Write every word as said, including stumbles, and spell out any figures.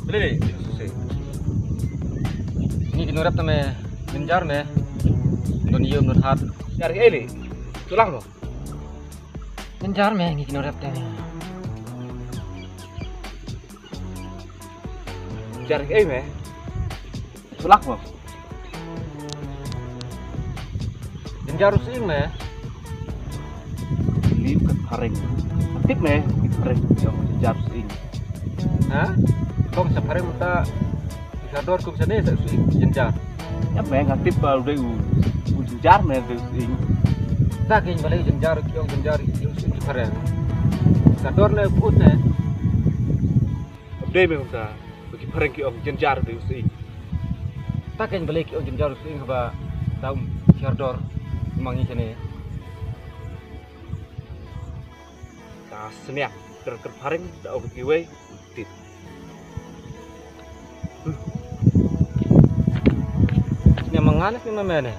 Lili, susi. Ngi ki nongrep te me, mynjar me. Don ïum don hat. Jar ei li. Tulang mo. Mynjar me ngi ki nongrep te me. Jar ei me. Tulang mo. Jynjar u sying me. Lim ka phareng. Tip me, ki phareng. Jynjar u sying. Ha? Kong sa phareng ta. Ka dor kum sa ne sa u sying jynjar. Ya me nga tip ba u dei u jynjar me dei u sying. Ta kin balei jynjar ki ong jynjar u sying ki phareng. Ka dor ne put ne. Dei me ta. Ki phareng ki ong jynjar dei u sying. Ta kin balei ki ong jynjar u sying haba ta um kiar dor mangi kene. Ta sniang ker ker phareng ta ong kiwei tit. Sniang mangan sniang mamene.